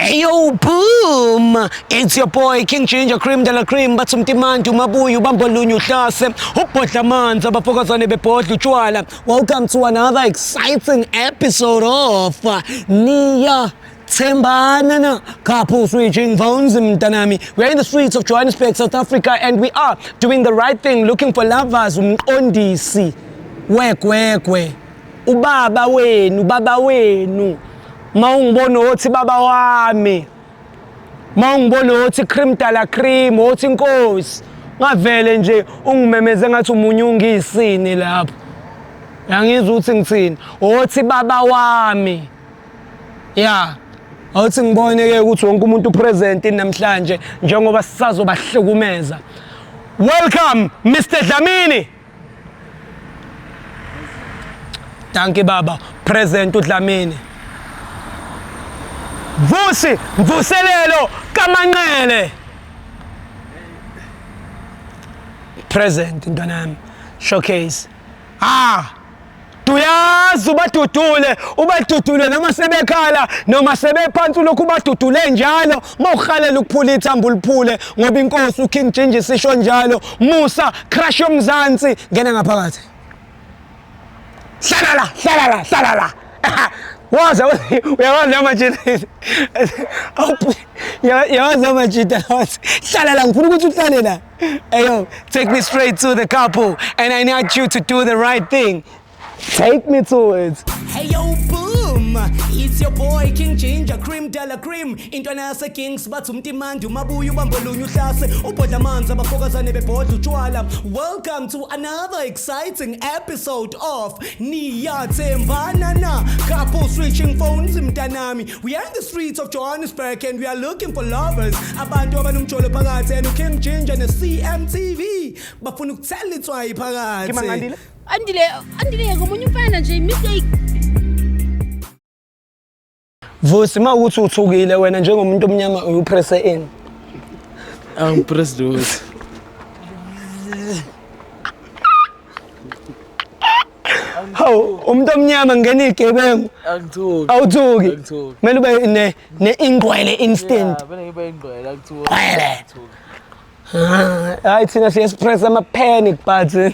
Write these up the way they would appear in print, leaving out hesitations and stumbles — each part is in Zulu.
Hey yo, boom! It's your boy King Ginger Cream de la Cream bathi umtimandi umabuye ubambolunye uhlase ubhodla amanzi abafokazane bebhodla utshwala. Welcome to another exciting episode of Nia Thembana na couple switching phones mntanami. We are in the streets of Johannesburg, South Africa and we are doing the right thing looking for lovers umqondisi wegwegwe ubaba wenu baba wenu mawungibona othi baba wami mawungibona othi cream dala cream othi inkosi ngavele nje ungimemeze ngathi umunye ungisini lapho yangizwa ukuthi ngithini othi baba wami ya awuthi ngibone ke ukuthi wonke umuntu present namhlanje njengoba sisazobahlukumeza. Welcome Mr Dlamini. Dankie baba, present uDlamini. Vusi Mvuselelo kaManqele. Present ntwana yami. Showcase. Ah! Duyazi ubadudule ubadudule noma sebekhala noma sebephansi lokhu ubadudule njalo mawuhalela ukuphula ithambo uliphule ngoba inkosi uKing Ginger sisho njalo Musa crash yomzansi ngena ngaphakathi hlala la hlala la hlala la waza uyawazi amajita yawazi amajita wathi hlala la ngifuna ukuthi uhlale la. Hey yo, take me straight to the couple and I need you to do the right thing. Take me to it. Hey yo, boom! It's your boy King Ginger Cream de la Cream. Intwana yase Kings bathi umtimandi umabuye ubambolunye uhlase ubhodla amanzi abafokazane bebhodla utshwala. Welcome to another exciting episode of Niyathembana na Couple Switching Phones mntanami. We are in the streets of Johannesburg and we are looking for lovers. Abantu abanomjolo phakathi and uKing Ginger ne-CMTV bafuna ukuthela itswayi phakathi. Ngimangandile. Andile, Andile ngomunye umfana nje mistake. Vusi uma ukuthi uthukile wena njengomuntu omnyama upresse in. Angipress lutho. Hawu umuntu omnyama ngena igebengu Angithuki. awuthuki. Angithuki. Kumele ube ne ne ingqwele instant. Yeah, kumele ngibe ingqwele angithuki. Ngqwele. Angithuki. Ah, hayi thina siye sipress ama panic button.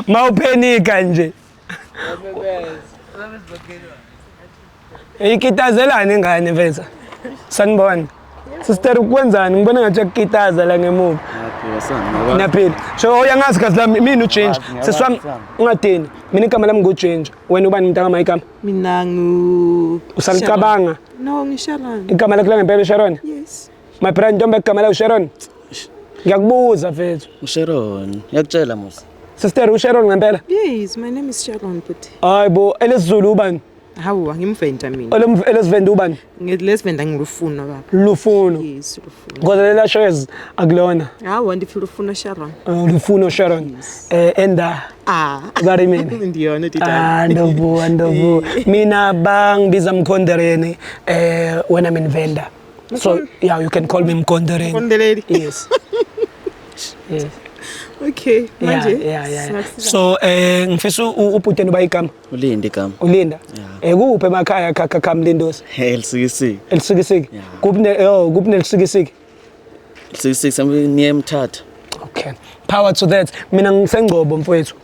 Mawuphenika nje. Ikitazelani ingane mfethu? Sanibona. Sister ukwenzani? Ngibona ngathi uyakukitaza la ngemuva. Ngiyaphila. So uyangazi kazi lami mina uGinger. Sisi wami ungadini. Mina igama lami nguGinger. Wena ubani mntaka igama? Mina ngu Usalicabanga? No, ngisharon. Igama lakho langempela uSharon? Yes. My brother ntombi igama lakho uSharon? Ngiyakubuza mfethu. USharon, ngiyakutshela Musa. Sister uSharon ngempela? Yes, my name is Sharon but Hayi bo, elesiZulu ubani? hawu angimvenda mina. Elesivenda ubani? Ngelesivenda ngilufuna baba. Lufuno. Yes, lufuno. Kodwa lela shares akulona. Hawu andifuna ufuna Sharon. Lufuno Sharon. Eh enda Ah. bari mina. Ndiyona didana. Ah ndovu ndovu. Mina bangibiza Mkhondereni eh wena mina Venda. So yeah you can call me Mkhondereni. Mkhondereni. Yes. Yes. Okay, Yeah, manje. yeah. singakusiza. So eh ngifisa ubhuteni uba igama Ulinde igama. uLinda. Eh kuphi emakhaya khakha khamlindosi? Elisikisiki. Elisikisiki. Yeah. Kuphi ne oh kuphi nelisikisiki? Elisikisiki sambe emthatha. Okay. Power to that. Mina ngisengcobo mfowethu.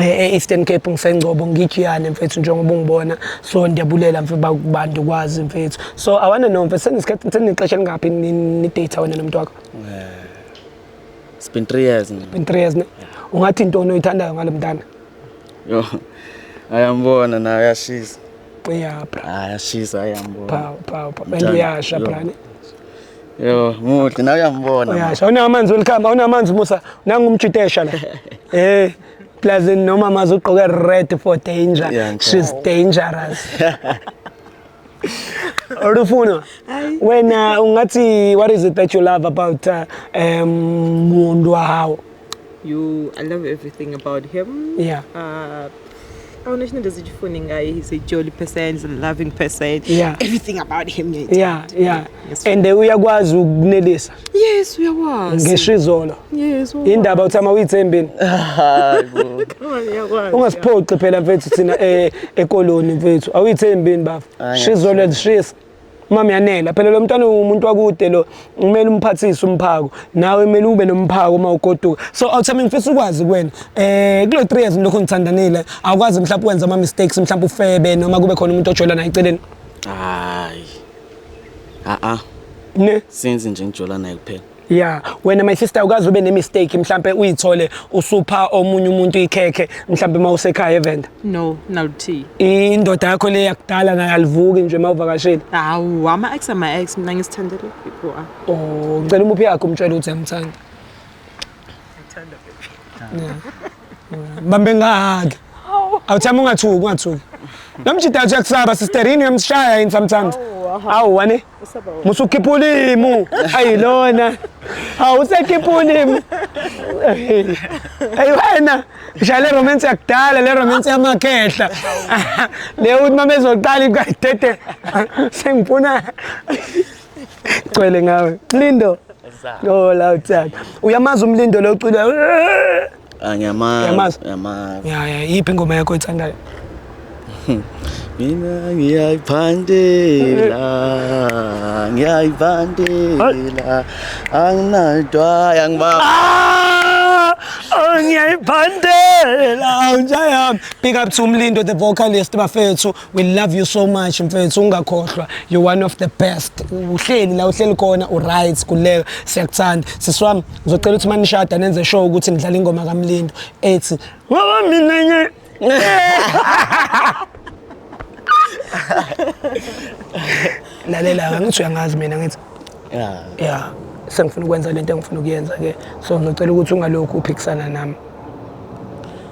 E-Eastern Cape ngisengcobo ngijiyane mfethu njengoba ungibona. So ndiyabulela mfethu kubantu kwazi mfethu. So I wanna know mfethu senisikhathi senixesha lingaphi ni date wena nomuntu wakho? It's been 3 years now. In 3 years ne? Ungathi intoni oyithandayo ngalo mntana? Yo. Ayambona naye uyashisa. Yeah, bra. Ayashisa ayambona. Power, power, power. And Mntana, uyasha yo. bra ne? Yo, muhle nawe uyambona. man. Uyasha. Awunamanzi welcome, awunamanzi Musa. Nangu umjitesha la. Eh, plus noma mazi ugqoke red for danger. Yeah, ngicela. She's dangerous. Olufuna. Wena ungathi what is it that you love about muntu wawo? You I love everything about him. Yeah. Awuna chine ndizijifuni ngaye. He's a jolly person, he's a loving person. Yeah. Everything about him ngiyayithanda. Yeah, yeah. Yes. And uyakwazi ukunelisa Yes, uyakwazi. ngisho izolo. Yes, uyakwazi. Indaba uthi ama uyithembini. Hayi bo. Uyakwazi. Ungasiphoqi phela mfethu thina ekoloni mfethu. Awuyithembini bafa. Hayi, Shizolo lishisa. Mama yanela phela lo mntwana umuntu wakude lo, kumele umphathise umphako, nawe kumele ube nomphako uma ugoduka. So awuthami, ngifisa ukwazi kuwena, kulo 3 years lokho ngithandanile, awukwazi mhlawumbe wenza ama mistakes, mhlawumbe ufebe noma kube khona umuntu ojola naye eceleni? Hayi, a-a. Ne? Since nje ngijola naye kuphela. Yeah, wena my sister, ukaze ube ne-mistake, mhlampe uyithole usupha omunye umuntu ikhekhe, mhlampe uma usekhaya eVenda? No, naluthiyi. Indoda yakho le yakudala nayo alivuki nje uma uvakashile? Hawu, ama-ex, ama-ex, mina ngisithandele people. Ah. Oh, ngicela umuphi yakho, umtshele ukuthi uyamthanda. Yeah. Bambe ngakhe. Awuthami, ungathuki, ungathuki. Nomjida athi uyakusaba sister, yini, uyamshaya yini sometimes? Awu wane. Musukhipha ulimi. Ayilona. Awu, usekhipha ulimi. Hey wena, shaya le romance yakudala, le romance yamakhehla. Le uthi mama ezoqala ikadede. Sengifuna Cwele ngawe. Mlindo. Oh la uthaka. Uyamazi umlindo lo ucula? Ah, ngiyamazi. Uyamazi? Ngiyamazi. Ya, yiphi ingoma yakho oyithandayo? Mina ngiyayiphandela, ngiyayiphandela, anginadwa yangiba. Ah! Oh, ngiyayiphandela njayami. Big up to Umlindo the vocalist, bafethu. We love you so much mfethu, ungakhohlwa. You're one of the best. Uhleli la uhleli khona, u-right kuleka. Siyakuthanda. Sisi wami, ngizocela ukuthi manishada nenze sure ukuthi nidlala ingoma kaMlindo ethi ngoba mina nye. Lalela, ngithi uyangazi mina, ngithi ya, sengifuna ukwenza lento engifuna ukuyenza ke, so ngicela ukuthi ungalokhu uphikisana nami.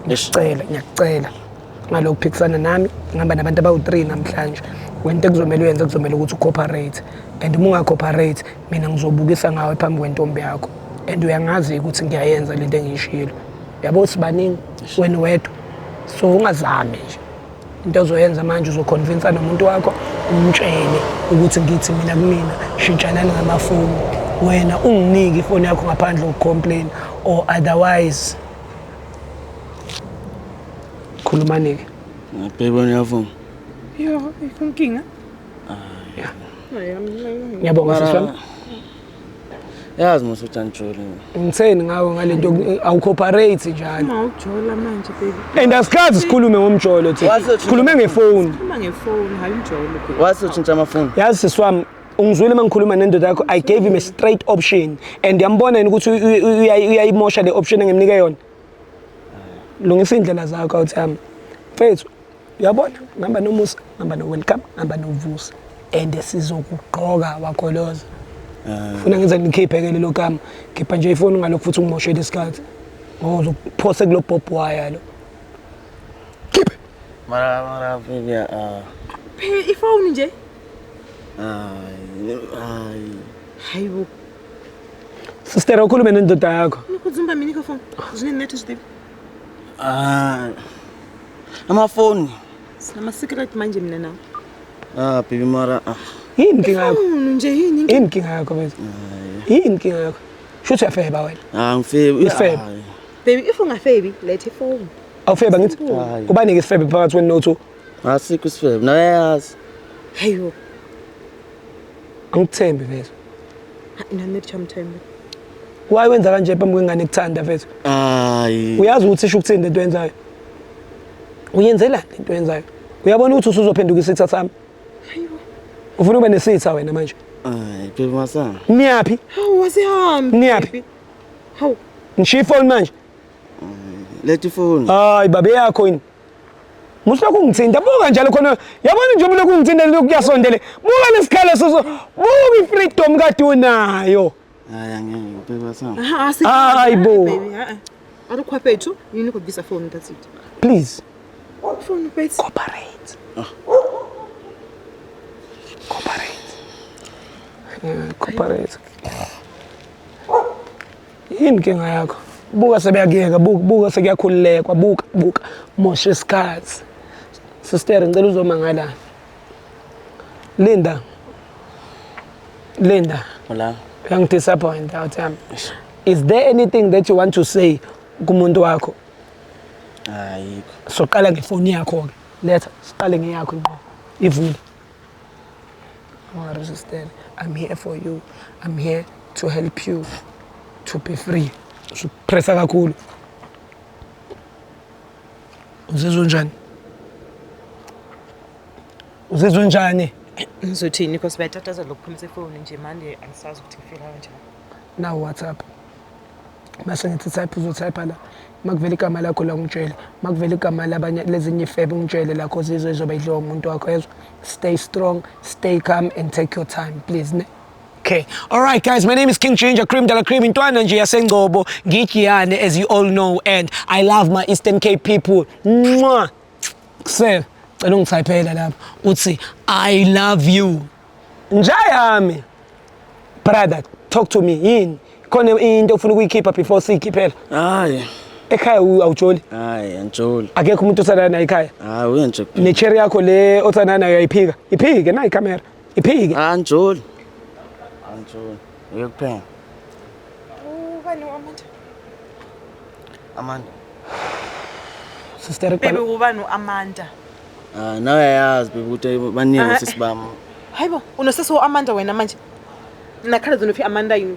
Ngiyacela, ngiyakucela, ngalokhu uphikisana nami. Ngihamba nabantu abawu-3 namhlanje. Wena into ekuzomele uyenze, kuzomele ukuthi ucooperate, and uma ungacooperate, mina ngizobukisa ngawe phambi kwentombi yakho, and uyangazi ukuthi ngiyayenza lento engiyishilo. Yabo, sibaningi, wena wedwa, so ungazami nje. Into ozoyenza manje, uzoconvinsa nomuntu wakho, umtshele ukuthi ngithi mina kumina shintshanani ngamafoni, wena unginike ifoni yakho ngaphandle kokucomplain, or otherwise khulumani-ke. Baby, wena uyavuma? Yo, ayikho inkinga. Ngiyabonga, sisi wami. Yazi mos ukuthi angijoli. Ngitheni ngawe ngale nto, awucooperate njalo. Uma ujola manje, baby. And asikazi sikhulume ngomjolo thina, sikhulume ngefoni. Khuluma ngefoni, hayi umjolo, baby. Wasotshintsha amafoni. Yazi sisi wami, ungizwile uma ngikhuluma nendoda yakho. I gave him a straight option and yambona yini ukuthi uyayimosha le option engimnike yona. Lungisa iy'ndlela zakho, awuthi yami mfethu. Uyabona, ngihamba noMusa, ngihamba no-Welcome, ngihamba noVusa, and sizokugqoka wakholoza. Funa ngize ngikhiphe-ke lelo gama. Khipha nje ifoni, ungalokhu futhi ungimoshele isikhathi ngoba uzokuphose kulo barbed wire lo. Khiphe. Mara baby, ah. Phela ifoni nje. Hayi, hayi. Hayibo. Sister, ukhulume nendoda yakho. Nikudzumba mina ifoni. Zwine nṋe thi zwi ḓivhi. Ah. Amafoni. Sinama secret manje mina nawe. Ah, baby, mara ah. Yini inkinga yakho? Ifoni nje, yini inkinga? Yini inkinga yakho mfethu? Yini inkinga yakho? Shuthi uyafeba wena. Ah, ngifebe. Isifebe. Baby, if ungafebi, letha ifoni. Awufeba ngithi? Hayi. Ubanike isifebe phakathi kwenu no-two? Asikho isifebe. Nawe yazi. Hayibo. Angikuthembi mfethu. Mina nṋe thi tsha muthemba. Why wenza kanje phambi kwengane ekuthanda mfethu? Hayi. Uyazi ukuthi isho ukuthini lento oyenzayo? Uyenzelani lento oyenzayo? Uyabona ukuthi usuzophenduka isitha sami? Ufuna ube nesitha wena manje? Hayi, baby, masana. Niyaphi? Hawu, asihambi. Niyaphi? Baby. Hawu. Ngishiya ifoni manje. Letha ifoni. Hayi babe, yakho yini? Musilokhu ungithinta, buka njalo khona, yabona nje ulokhu ungithinta, lokhu kuyasondele. Buka lesikhala soso, buka i-freedom kade unayo. Hayi, angeke, baby, masana. Ha, asihambi. Hayi bo. Baby, ha. A ri khwa fhethu, yini khou bvisa phone, that's it. Please Phone fhedzi. cooperate. Cooperate. Yeah, cooperate. Yini inkinga yakho? Buka sebeyakuyeka, buka, buka sekuyakhululekwa, buka, buka. Mosha isikhathi. Sister, ngicela uzoma ngala. Linda. Linda. Hola. Uyangidisappoint out yami. Is there anything that you want to say kumuntu wakho? Ayikho. Soqala ngefoni yakho ke. Letha, siqale ngeyakho ngqo. Ivule. Don't sister. I'm here for you. I'm here to help you to be free. Usupressa kakhulu. Uzizwa njani? Uzizwa njani? Ngizothini because bayatatazela ukuphumisa ifoni nje manje angisazi ukuthi ngifila kanjani. Now WhatsApp. Mase ngithi type, uzotype la. Makuvela igama lakho la ungitshele. Makuvela igama labanye lezinye ifebe ungitshele la, cause izo izoba idliwa umuntu wakho, yezwa. Stay strong, stay calm and take your time, please, ne? Okay. All right, guys. My name is King Ginger Cream de la Cream. Intwana nje yaseNgcobo, ngigiyane, as you all know, and I love my Eastern Cape people. Mwah. Kusela. Cela ungithayiphela lapho. Uthi I love you. Njayami. Brother, talk to me. Yini? Khona into ofuna ukuyikhipha before siyikhiphela? Hayi. Ekhaya awujoli. Hayi, angijoli. Akekho umuntu othandana naye ekhaya. Hayi, uye nje kuphela. Ne-cherry yakho le othandana nayo uyayiphika. Iphike nayi ikhamera. Iphike. Angijoli. Angijoli. Uye kuphela. Ubani u-Amanda? Amanda. Sister, Baby, ubani u-Amanda? Ah, nawe uyayazi baby ukuthi baningi Ah, osisi bami. Hayibo, unosesi u-Amanda wena manje. Nakhala zona uphi Amanda yini?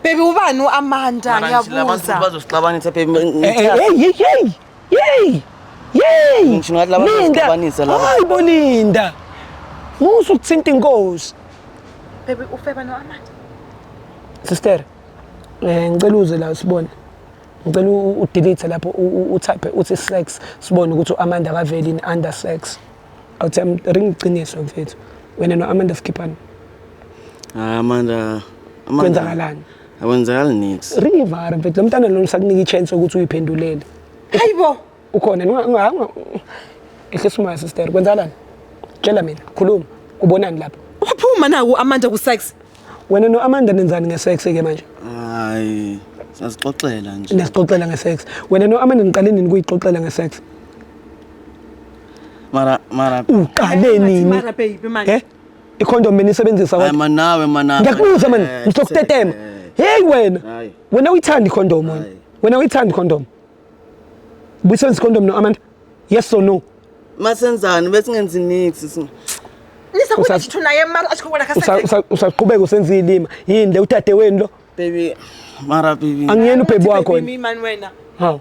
Baby, ubani u-Amanda? Mara nje labantu Ngiyabuza. bazosixabanisa baby. Hey, hey, hey, hey, hey. Ngisho ngathi laba Linda. bazosixabanisa laba. Hayi bo Linda. Musa ukuthinta inkosi. Baby, ufeba no-Amanda. Sister, ngicela uze la sibone. Ngicela udelete lapho, utype uthi sex, sibone ukuthi uAmanda akaveli in under sex. Awuthi ring iqiniso mfethu. Wena noAmanda sikhiphani? Hayi, Amanda. Amanda. Kwenzakalani? Akwenzakali niks. Ring ivara mfethu, lo mntana lo usakunika i-chance yokuthi uyiphendulele. Hayibo. Ukhona ehlisa umoya sister, kwenzakalani? Tshela mina, khuluma. Ubonani lapho? Waphuma naku u-Amanda ku-sex. Wena noAmanda nenzani ngesex ke manje? Hayi, sasixoxela nje. Nesixoxela ngesex. Wena noAmanda niqale nini kuyixoxela ngesex? Mara mara Uqale nini? Mara baby manje. Eh? Ikhondom benisebenzisa Hayi kodwa? man, nawe man. Ngiyakubuza man, ngizokutetema. Hey wena. Hayi. Wena uyithanda ikhondom wena. Hayi. Wena uyithanda ikhondom. Ubuyisebenzisa ikhondom noAmanda? Yes or no? Masenzani bese ngenzi niks. Nisakuthi chithu naye mara a tshi khou wela kha sex. Usaqhubeka usenza ilima. Yini le udade wenu lo? Baby, mara baby. Angiyena ubhebi wakho Baby, wena. man wena. Hawu.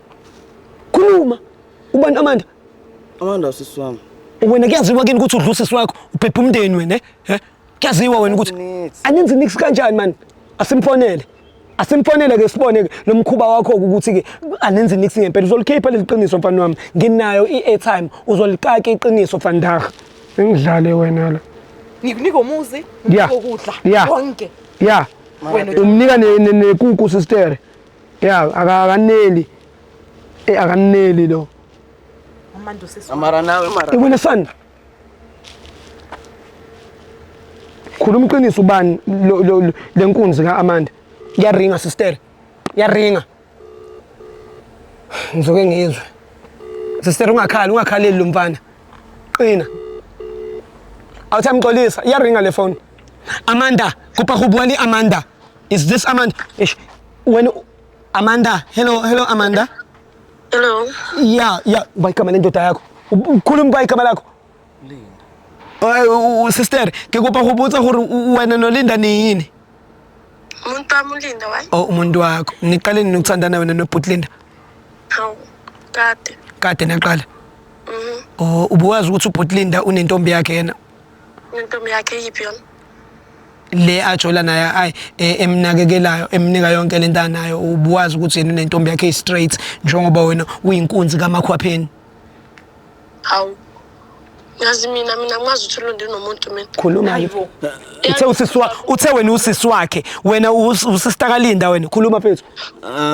Khuluma. Ubani Amanda? Amanda usisi wami. Wena kuyaziwa kini ukuthi udla usisi wakho, ubhebha umndeni wena, eh? Kuyaziwa wena ukuthi Niks. anenzi niks kanjani man? Asimfonele. Asimfonele ke sibone ke lo mkhuba wakho ukuthi ke anenzi niks ngempela. Uzolikhipha leli qiniso mfana wami. Nginayo i-airtime, uzolikaka iqiniso vandag. Ngidlale wena la. Ngikunika umuzi, Yeah. ngikunika ukudla Yeah. konke. Yeah. Wena Umnika nekuku sister. Yeah, akaneli. Eh, akaneli lo. Amanda usisi wami. Mara nawe mara. Wena son. Khuluma iqiniso, ubani lenkunzi kaAmanda? Iyaringa sister. Iyaringa. Ngizoke ngizwe. Sister, ungakhali, ungakhaleli lo mfana. Qina. Awuthi amxolisa, iyaringa le phone. Amanda, kopa go bua le Amanda. Is this Amanda? Eish, wena Amanda, hello, hello Amanda. Hello. Yeah, uba igama lendoda yakho. Ukhuluma uba igama lakho. Linda. Sister, ke kopa go botsa gore wena noLinda ni yini? Umuntu wami uLinda, why? Oh, umuntu wakho. Niqale nini ukuthandana wena noBhuti Linda? Hawu, kade. Kade naqala. Mhm. Oh, ubuwazi ukuthi uBhuti Linda unentombi yakhe yena Nentombi yakhe yiphi yona? Le ajola naye, ayi, emnakekelayo, emnika yonke lento anayo. Ubuwazi ukuthi yena unentombi yakhe straight njengoba wena uyinkunzi kamakhwapheni? Hawu. Yazi mina ngimazi ukuthi uLinda unomuntu mina. Khuluma ke. Hayibo. Uthe usisi wa uthe wena usisi wakhe. Wena usista kaLinda wena. Khuluma mfethu.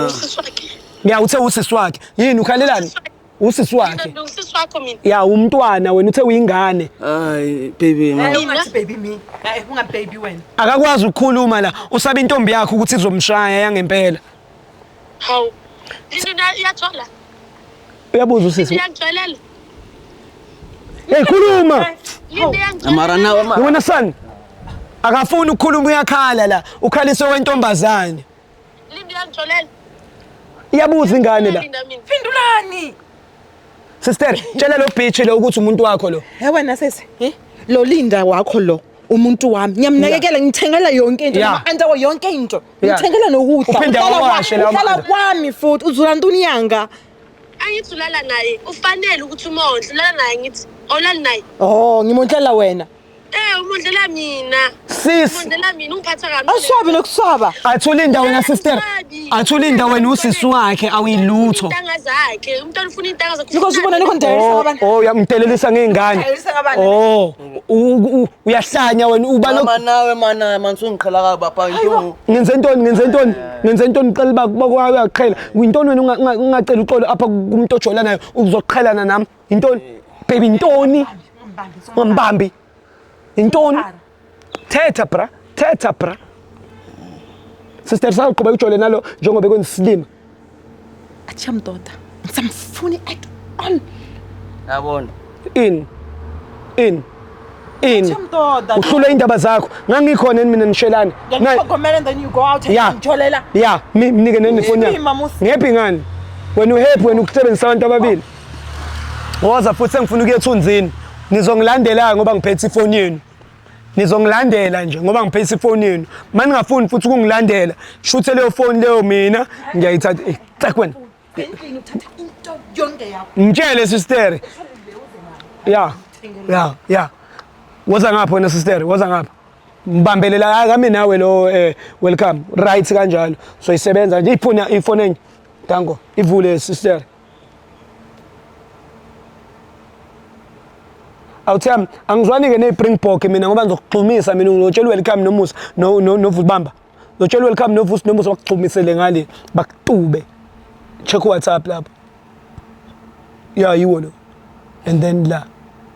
Usisi wakhe. Ya, uthe usisi wakhe. Yini ukhalelani? Usisi wakhe. Mina usisi wakho mina. Ya, umntwana wena, uthe uyingane. Hayi baby mara. Eh, ungathi baby me. Eh, unga baby wena. Akakwazi ukukhuluma la. Usaba intombi yakhe ukuthi izomshaya yangempela. Hawu. Linda iyathola. Uyabuza usisi. Iyangijwayelela. Hey, khuluma. Linda iyangijwayelela. Mara nawe mara. Wena son. Akafuni ukukhuluma, uyakhala la. Ukhalise wentombazane. Linda iyangijwayelela. Iyabuza ingane la. Linda mina. Phendulani. Sister, tshela lo bitch lo ukuthi umuntu wakho lo. He wena sesi, eh? Lo Linda wakho lo. Umuntu wami ngiyamnakekela, ngithengela yonke into, nama-antawa yonke into, ngithengela nokudla. Uphinde Uhlala awashe lawo uhlala ma-under. kwami futhi uzula ntoni yanga. Angithi ulala naye, ufanele ukuthi umondle. Ulala naye ngithi, awulali naye? Oh, ngimondlela wena. Umondlela mina. Sis. Umondlela mina, ungiphatha kabi. Awuswabi nokuswaba. Athule indawo wena sister. Athule indawo wena usisi wakhe awuyilutho. Intanga zakhe, umntwana ufuna intanga zakhe. Because ubona nikhondelisa Oh, ngabantu. oh uyamdelelisa ngey'ngane. Ngidelelisa ngabani? Oh, uyahlanya wena uba Mama nawe mana man sungiqhela kabi bapha into. Ngenze ntoni, ngenze ntoni, ngenze ntoni? Uqela uba bakwayo uyaqhela. Yintoni wena ungacela uxolo apha kumuntu ojola nayo uzoqhelana nami? Yintoni? Baby, yintoni? Ungambambi. Yintoni? Thetha bra, thetha bra. Sister, saqhubeka ujole nalo njengoba ekwenzisilima. Athi mdoda. Ngisamfuni at all. Yabona. In. In. In. Mdoda. Uhlule indaba zakho. Ngangikhona yini mina nishelana? Ngiyakugomela and then you go out and ngijolela. Ya, mnike neni ifoni yakho. Isilima, Musi. Ngephi ngani? Wena uhappy wena ukusebenzisa abantu ababili. Woza futhi sengifuna ukuya ethunzini. Nizongilandela ngoba ngiphethe ifoni yenu. Nizongilandela nje ngoba ngiphethe ifoni yenu. Maningafuni futhi ukungilandela, shuthe leyo foni leyo mina ngiyayithatha. Tak wena. Endlini uthatha into yonke yakho. Ngitshele sister. Ya. Ya, ya. Woza ngapha wena sister, woza ngapha. Mbambelela akami nawe lo welcome. Right kanjalo. So isebenza nje ifoni ifoni enye. Danko, ivule sister. Awuthami, angizwani ke neSpringbok mina ngoba ngizokuxhumisa mina ngizotshela welcome nomusa no no novubamba. Ngizotshela welcome novusi nomusa bakuxhumisele ngale bakutube. Check WhatsApp lapho. Ya yiwo lo. And then la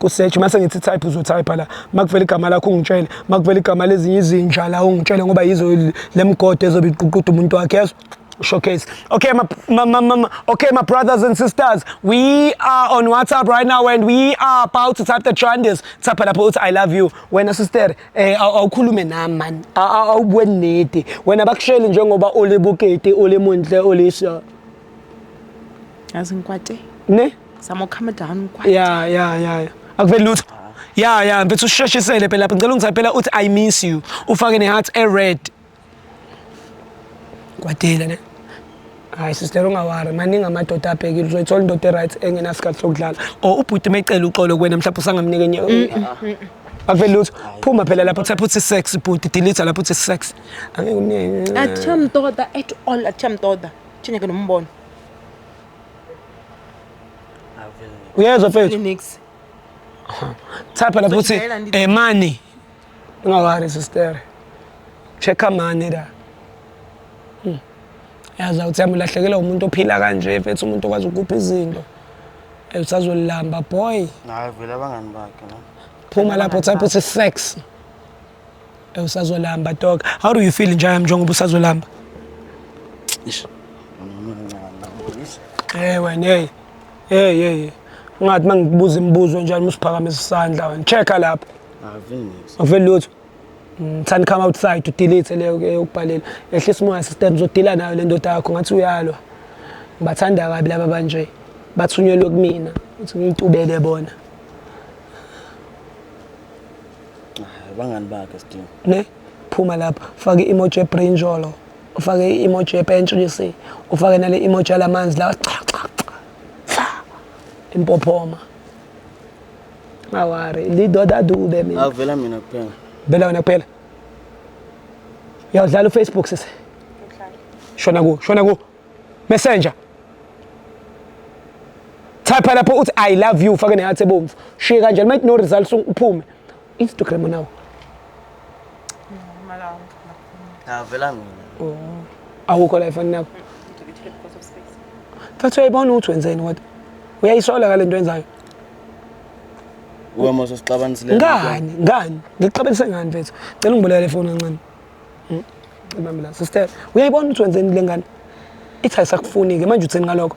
ku search mase ngithi type uzotype la. Makuvela igama lakho ungitshele, makuvela igama lezinye izinja la ungitshele ngoba yizo lemgodo ezobe iququda umuntu wakhe yeso. Showcase. Okay, okay, my brothers and sisters, we are on WhatsApp right now and we are about to type the trenders. Type lapho uthi I love you. Wena sister, awukhulume nami man. Awubuye nedi. Wena bakushele njengoba ulibuketi, ulimunhle, ulisha. Yazi ngikwate. Ne? Samo calm down ngikwate. Ya, ya, ya. ya. Akuveli lutho. Ya, ya, mfethu usheshisele phela lapho. Ngicela ungithaphela phela uthi I miss you. Ufake ne heart e red. Kwatile ne. Hayi sister ungawari, maningi amadoda abhekile uzoyithola indoda e-right engenasikhathi sokudlala. Or ubhuti mecela uxolo kuwena mhlawumbe usangamnika enye. Akuveli lutho. Phuma phela lapho type uthi sex bhuti, delete lapho uthi sex. Angeke umnike. Athi mdoda at all, athi mdoda. Chineke nombono. Uyezwa mfethu? Nix. Type lapho uthi Ngizojwayela ndithi- money. Ungawari sister. Check money la. Yazi awuthi yami ulahlekelwa umuntu ophila kanje mfethu umuntu okwazi ukupha izinto. Usazolamba boy. Hayi vele abangani bakhe la. Phuma lapho type uthi sex. Usazolamba dog. How do you feel nje njengoba usazolamba? Ish. Wena hey. Hey hey. Ungathi mangikubuza imibuzo njani usiphakamisa isandla wena. Checka lapho. Avele nix. Avele lutho. Thani come outside to delete leyo ukubhalela. Ehlisa umoya sister uzodila nayo le ndoda yakho ngathi uyalwa. Ngibathanda kabi laba banje. Bathunyelwe kumina ukuthi ngiyitubele bona. Abangani bakhe sidinga. Ne? Phuma lapha, ufake emoji ebrinjolo, ufake emoji epentshisi, ufake nale emoji yalamanzi la cha cha cha. Impophoma. Awari, lidoda dube mina. Avela mina kuphela. Bela wena kuphela. Uyawudlala uFacebook sisi. Shona ku, shona ku. Messenger. Type lapho uthi I love you ufake neheart ebomvu. Shiye kanjalo might no results uphume. Instagram unawo. Avela mina. Awukho la ifoni yakho. Mfethu uyayibona ukuthi wenzeni kodwa. Uyayisola ngale nto yenzayo. Uwe mose sixabanisile. Ngani? Ngani? Ngikuxabanise ngani mfethu? Cela ungibulele ifoni kancane. Ibambe la sister. Uyayibona ukuthi wenzeni le ngane? Ithi ayisakufuni ke manje uthini ngalokho?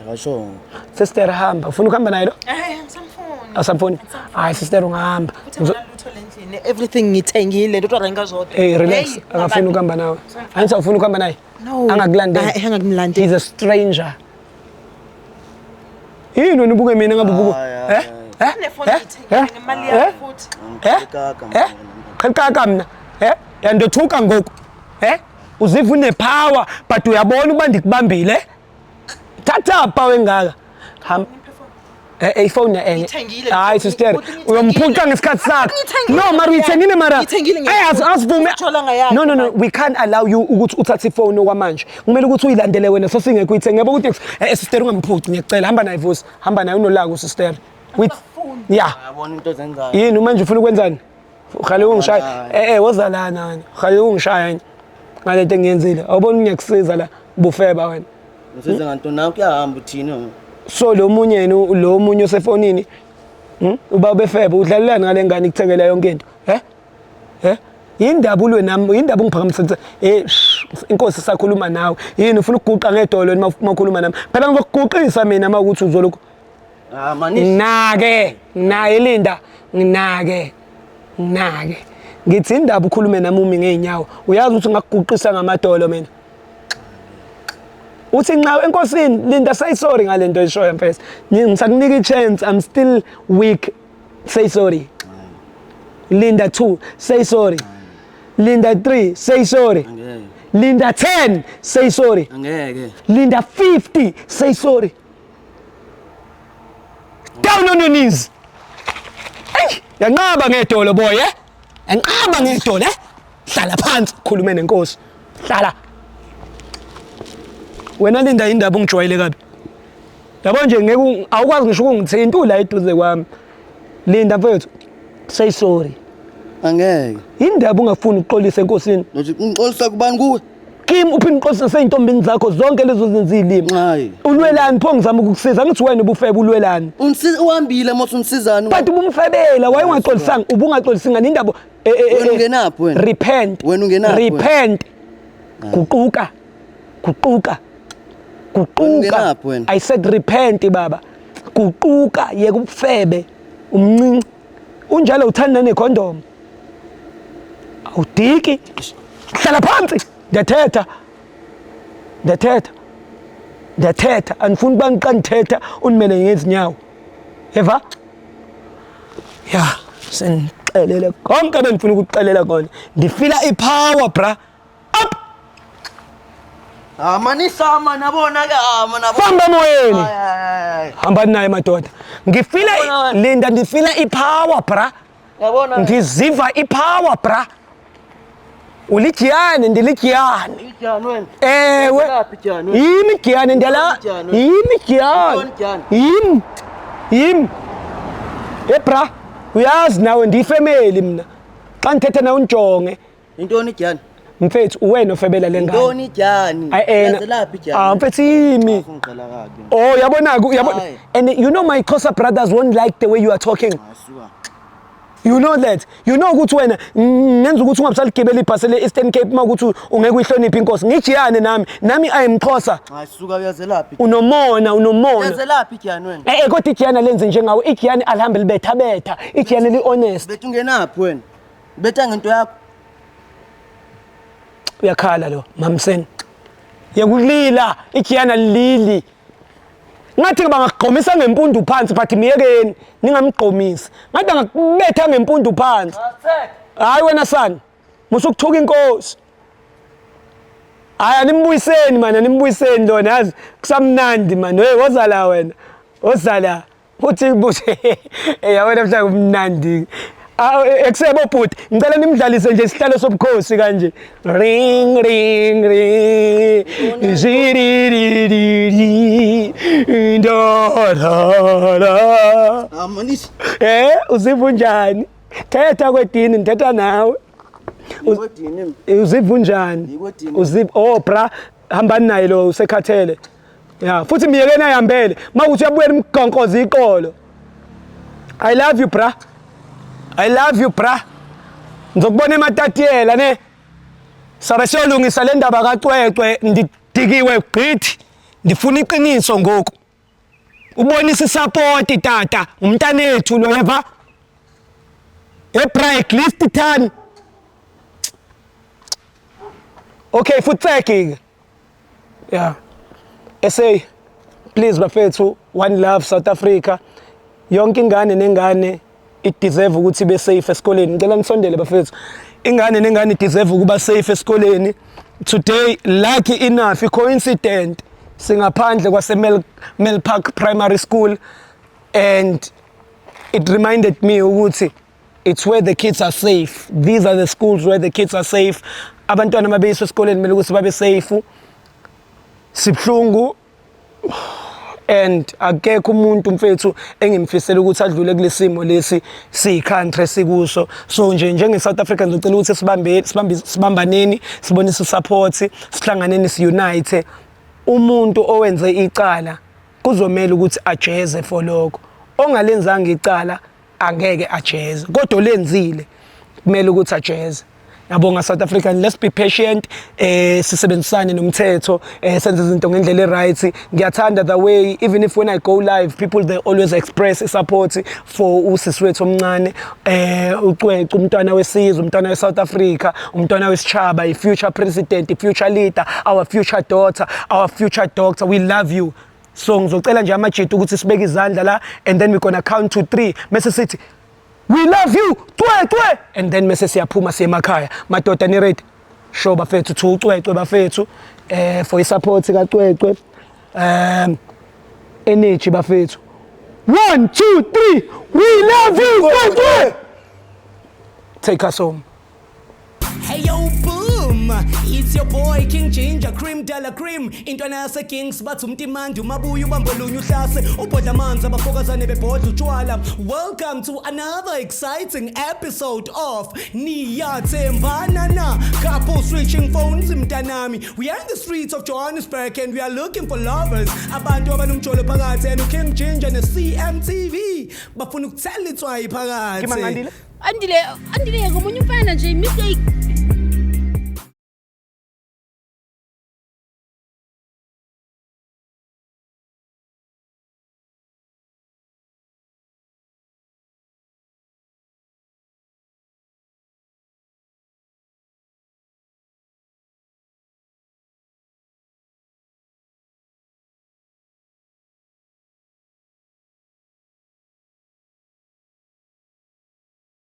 Akasho. Sister hamba. Ufuna ukuhamba naye lo? Ngisamfuni. Awusamfuni? Hayi sister ungahamba. Lutho lendlini. Everything ngithengile, nto renka zodwa. Hey relax, akafuni ukuhamba nawe. Angithi awufuni ukuhamba naye? No. Angakulandeli. Hayi, angakulandeli. He's a stranger. Yini wena ubuke mina ngabe ubuke? Hayi, hayi, Eh? hayi. Eh? Nefoni Eh? ngiyithengile Eh? ngemali Eh? yakho futhi. Eh? Kaka Eh? Qhelkaka mna. Eh? Yandothuka ngoku. Eh? Uziva unepower but uyabona uba ndikubambile. eh? Thatha power engaka. Ham Eh eh ifoni enye. Ngiyithengile. Hayi sister, Ngiyithengile. uyomphuca ngesikhathi sakho. Ngiyithengile. No, mara uyithengile mara. Ngiyithengile Eh asivume. Ngithola ngayakho No no no, manje. we can't allow you ukuthi uthathe ifoni okwamanje. Kumele ukuthi uyilandele wena sesingekho uyithenge. Yabo ukuthi eh sister ungamphuci ngiyacela hamba naye vusi. Hamba naye unolaka usister. With Yeah. Yabona into ozenzayo. Yini manje ufuna ukwenzani? Ukhale ungishaya. Eh eh woza lana wena. Ukhale ungishaya yini? Ngalento engiyenzile. Awuboni ngiyakusiza la bufeba wena. Ngisize ngantoni nawe kuyahamba uthini? So lo munye yena lo munye osefonini Uba ubefeba udlalelani ngale ngane ikuthengela yonke into? Eh? Eh? Yindaba ulwe nami, yindaba ungiphakamisela eh shh, inkosi sakhuluma nawe. Yini ufuna ukuguqa ngedolo uma ukhuluma nami? Phela ngizokuguqisa mina uma ukuthi uzolokhu Ah mani. Nginake, nginaye Linda, nginake. Nginake. Ngithi indaba ukhulume nami umi ngeenyawo. Uyazi ukuthi ngakuguqisa ngamadolo mina. Uthi nxa enkosini Linda say sorry ngalento oyishoyo mfethu. Ngisakunika i-chance, I'm still weak. Say sorry. Linda 2, say sorry. Linda 3, say sorry. Angeke. Linda 10, say sorry. Angeke. Linda 50, say sorry. Down on your knees. Hey, yanqaba ngedolo boy, eh? Yanqaba ngedolo, eh? Hlala phansi, khulume nenkosi. Hlala. Wena Linda indaba ungijwayele kabi. Yabo nje ngeke awukwazi ngisho ukungithinta ula eduze kwami. Linda mfethu, say sorry. Angeke. Indaba ungafuni ukuxolisa enkosini. Nothi ngixolisa kubani kuwe? Kim uphinde uxolise nasey'ntombini zakho zonke lezo zenza iy'limi. Hayi. Ulwelani pho ngizama ukukusiza ngithi wena ubufebe ulwelani. Ungisiza uhambile mos unisizani. But ubumfebela waye ungaxolisanga ubungaxolisi ngani indaba Wena ungenaphi wena? Repent. Wena ungenaphi wena? Repent. Guquka. Guquka. Guquka. Ungenaphi wena? I said repent baba. Guquka yeka ubufebe. Umncinci. Unjalo uthanda necondom. Awudiki. Hlala phansi. Ndiyathetha. Ndiyathetha. Ndiyathetha. Andifuni uba xa ndithetha undimele ngezinyawo. Eva? Ya, sendixelele konke bendifuna ukukuxelela kona. Ndifila ipower bra. Up! Ah manisa man yabona ke ah man yabona. Famba emoyeni. Hayi. Hambani naye madoda. Ngifila Yabona wena. Linda ndifila ipower bra. Yabona. Ndiziva ipower bra. Ulijiyane ndilijiyane. Ijani wena. Ewe. Uyaphi ijani wena? Yimi igiyane ndiyala. Ijani wena. Yimi igiyane. Yintoni ijani? Yimi. Yimi. Hey bra, uyazi nawe ndiyifemeli mina. Xa ndithetha nawe undijonge. Intoni ijani? Mfethu uwena ofebela le ngane. Intoni ijani? Ayi ena. Uyazelaphi ijani? Ah mfethu yimi. Ungigqela kabi. Oh yabona uyabona Hayi. and you know my Xhosa brothers won't like the way you are talking. Asuka. You know that. You know ukuthi wena ngenza ukuthi ungabisaligibela ibhasi le Eastern Cape uma ukuthi ungeke uyihloniphe inkosi. Ngijiyane nami. Nami I am Xhosa. Hayi suka uyazelaphi? Unomona, unomona. Uyazelaphi ijani wena? Eh eh kodwa ijiyane lenze njengawe. Ijiyane alihambe libetha betha. Ijiyane li honest. Bethu ungenaphi wena? Betha ngento yakho. Uyakhala lo mamseni. Yekulila ijiyane lili. Ngathi bangagqomisa ngempundu phansi but miyekeni ningamgqomisi. Ngathi angakubetha ngempundu phansi. Hayi wena son. Musukuthuka inkosi. Hayi animbuyiseni man, animbuyiseni lona yazi kusamnandi man. Hey woza la wena. Woza la. Uthi buthi eh yabona mhla kumnandi. Ah ekusebo bhuti, ngicela nimdlalise nje isihlalo sobukhosi kanje. Ring ring ring. Ziri da da da. Ah manisa. Eh uziva unjani? Thetha kwedini ngithetha nawe. Ngikwedini. Uziva unjani? Ngikwedini. Uziva oh bra hambani naye lo usekhathele. Ya futhi miyekeni ayihambele. Makuthi uyabuyela imgonkoza iqolo. I love you bra. I love you bra. Ngizokubona ematatiyela ne. Sabe siyolungisa le ndaba kaCwecwe ndidikiwe gqithi. Ndifuna iqiniso ngoku. Ubonisa isupport tata, umntanethu lo yeva. Ebreak list 10. Okay, futseki. Yeah. SA please bafethu one love South Africa. Yonke ingane nengane i-deserve ukuthi ibe safe esikoleni. Ngicela nisondele, bafethu. Ingane nengane i-deserve ukuba safe esikoleni. Today, lucky enough, i-coincident, singaphandle kwase Mel Park Primary School and it reminded me ukuthi it's where the kids are safe. These are the schools where the kids are safe. Abantwana mabeyiswa esikoleni kumele ukuthi babe safe. Sibhlungu and akekho umuntu, mfethu, engimfisela ukuthi adlule kulesimo lesi siyi-country sikuso. So nje njenge-South Africa ngizocela ukuthi sibambe sibambe sibambaneni, sibonise support, sihlanganeni, si-unite. Umuntu owenze icala kuzomela ukuthi ajeze for lokho. Ongalenzanga icala angeke ajeze, kodwa olenzile kumele ukuthi ajeze. Ngiyabonga, South African. Let's be patient, sisebenzisane nomthetho, senze izinto ngendlela e-right. Ngiyathanda the way, even if when I go live, people, they always express support for usisi wethu omncane, uCwecwe, umntwana wesizwe, umntwana we-South Africa, umntwana wesitshaba, i-future president, i-future leader, our future daughter, our future doctor. We love you. So ngizocela nje amajita ukuthi sibeke izandla la and then we're gonna count to three, mase sithi, "We love you, Cwecwe," and then mase siyaphuma siye emakhaya. Madoda, ni ready? Sure, bafethu. Thu uCwecwe, bafethu, for i-support kaCwecwe. Energy, bafethu. 1 2 3. We love you, Cwecwe. Take us home. Hey yo, boom! It's your boy King Ginger Cream de la Cream. Intwana yase Kings bathi umtimandi umabuya ubambolunye uhlase ubhodla amanzi abafokazane bebhodla utshwala. Welcome to another exciting episode of Niyathembana Na. Couple switching phones, mntanami. We are in the streets of Johannesburg and we are looking for lovers. Abantu abanomjolo phakathi and King Ginger ne CMTV bafuna ukuthela itswayi phakathi. Andile, Andile, ngomunye umfana nje mistake.